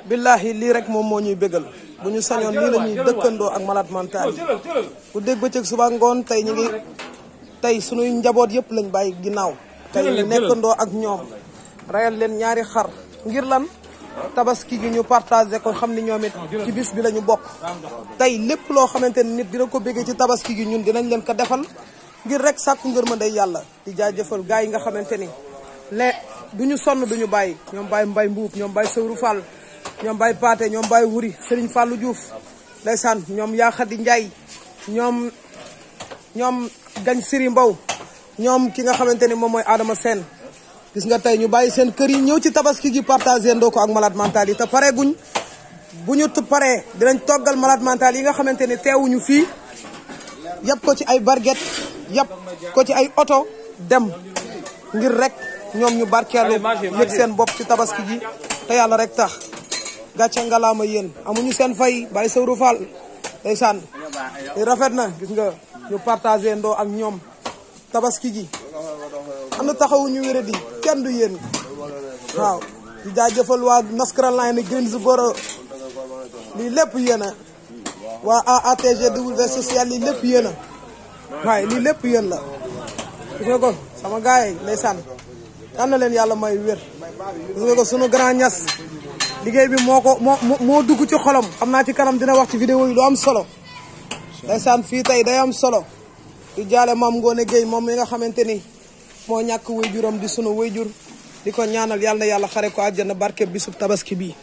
billahi lii rek moom moo ñuy bégal bu ñu sañoon lii la ñuy dëkkandoo ak malade mental yi bu dégg bëccëg suba ngoon tey ñu ngi tey sunuy njaboot yëpp lañ bàyyi ginnaaw tey ñu nekkandoo ak ñoom rayal leen ñaari xar ngir lan tabaski gi ñu partagé ko xam ni ñoom it ci bis bi la ñu bokk tey lépp loo xamante ni nit dina ko béggee ci tabaski gi ñun dinañ leen ko defal ngir rek sàkku ngërmande yàlla di jaajëfal gars yi nga xamante ni duñu sonn duñu bàyyi ñoom Baye Mbay Mbuub ñoom Baye Sewru Fall ñoom Baye Paate ñoom Baye Wuri Serigne Fallou Diouf ndeysaan ñoom yaa Xadi Njaay ñoom gañ Siri Mbow ñoom ki nga xamante ni moom mooy Adama Sène gis nga tey ñu bàyyi seen kër yi ñëw ci tabaski gi partagé ndoo ko ak malade mental yi te pare guñ bu ñu paree dinañ toggal malade mental yi nga xamante ni teewuñu fii yàpp ko ci ay barget yàpp ko ci ay oto dem ngir rek ñoom ñu barkeelu yëg seen bopp ci tabaski gi te yàlla rek tax gàcce ngalaama yéen amuñu seen fay Baye Sewru Fall ndeysaan li rafet na gis nga ñu partagé ndoo ak ñoom tabaski gi am na taxawuñu wéré di kenn du yéen waaw di jaajëfal waa North Carolina Greensboro lii lépp yéen a waa AATGW social lii lépp yéen a waaye lii lépp yéen la gis nga ko sama gars yi ndeysaan yal na leen yàlla may wér gis nga ko sunu grand ñas liggéey bi moo dugg ci xolam xam naa ci kanam dina wax ci vidéo yi lu am solo ndeysaan fii tey day am solo di jaale maam Ngoone Gueye moom mi nga xamante ni moo ñàkk wayjuram di sunu wayjur di ko ñaanal yàlla na yàlla xare ko àjjana barke bisub tabaski bii